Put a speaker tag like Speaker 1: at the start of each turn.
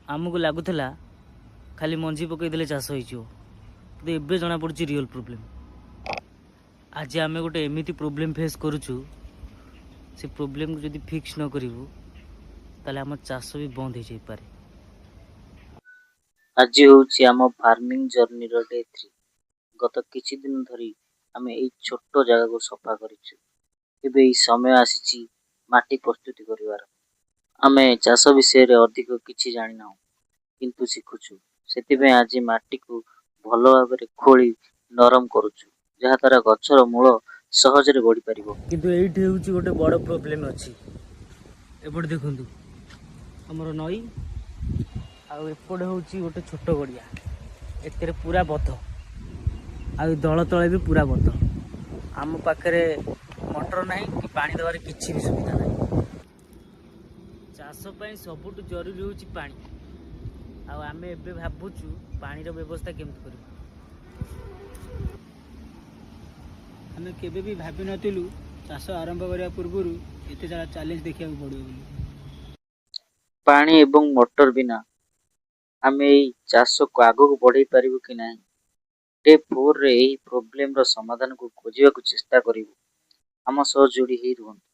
Speaker 1: ଆମକୁ ଲାଗୁଥିଲା ଖାଲି ମଞ୍ଜି ପକାଇଦେଲେ ଚାଷ ହେଇଯିବ, କିନ୍ତୁ ଏବେ ଜଣାପଡ଼ୁଛି ରିଅଲ୍ ପ୍ରୋବ୍ଲେମ୍। ଆଜି ଆମେ ଗୋଟେ ଏମିତି ପ୍ରୋବ୍ଲେମ୍ ଫେସ୍ କରୁଛୁ, ସେ ପ୍ରୋବ୍ଲେମ୍କୁ ଯଦି ଫିକ୍ସ ନ କରିବୁ ତାହେଲେ ଆମ ଚାଷ ବି ବନ୍ଦ ହେଇଯାଇପାରେ।
Speaker 2: ଆଜି ହେଉଛି ଆମ ଫାର୍ମିଂ ଜର୍ଣ୍ଣିର ଡେ 3। ଗତ କିଛି ଦିନ ଧରି ଆମେ ଏଇ ଛୋଟ ଜାଗାକୁ ସଫା କରିଛୁ। ଏବେ ଏଇ ସମୟ ଆସିଛି ମାଟି ପ୍ରସ୍ତୁତି କରିବାର। ଆମେ ଚାଷ ବିଷୟରେ ଅଧିକ କିଛି ଜାଣିନାହୁଁ, କିନ୍ତୁ ଶିଖୁଛୁ। ସେଥିପାଇଁ ଆଜି ମାଟିକୁ ଭଲ ଭାବରେ ଖୋଳି ନରମ କରୁଛୁ, ଯାହାଦ୍ୱାରା ଗଛର ମୂଳ ସହଜରେ ବଢ଼ିପାରିବ।
Speaker 1: କିନ୍ତୁ ଏଇଠି ହେଉଛି ଗୋଟେ ବଡ଼ ପ୍ରୋବ୍ଲେମ୍ ଅଛି। ଏପଟେ ଦେଖନ୍ତୁ ଆମର ନଈ, ଆଉ ଏପଟେ ହେଉଛି ଗୋଟେ ଛୋଟ ଗଡ଼ିଆ। ଏଥିରେ ପୁରା ବଧ, ଆଉ ଏ ଦଳ ତଳେ ବି ପୁରା ବଧ। ଆମ ପାଖରେ ମଟର ନାହିଁ କି ପାଣି ଦେବାର କିଛି ବି ସୁବିଧା ନାହିଁ। ଚାଷ ପାଇଁ ସବୁଠୁ ଜରୁରୀ ହେଉଛି ପାଣି, ଆଉ ଆମେ ଏବେ ଭାବୁଛୁ ପାଣିର ବ୍ୟବସ୍ଥା କେମିତି କରିବୁ।
Speaker 3: ଆମେ କେବେ ବି ଭାବିନଥିଲୁ ଚାଷ ଆରମ୍ଭ କରିବା ପୂର୍ବରୁ ଏତେ ସାରା ଚ୍ୟାଲେଞ୍ଜ ଦେଖିବାକୁ ପଡ଼ିବ ବୋଲି।
Speaker 2: ପାଣି ଏବଂ ମଟର ବିନା ଆମେ ଏଇ ଚାଷକୁ ଆଗକୁ ବଢ଼େଇ ପାରିବୁ କି ନାହିଁ? ଡେ 4ରେ ଏହି ପ୍ରୋବ୍ଲେମର ସମାଧାନକୁ ଖୋଜିବାକୁ ଚେଷ୍ଟା କରିବୁ। ଆମ ସହ ଯୋଡ଼ି ହେଇ ରୁହନ୍ତୁ।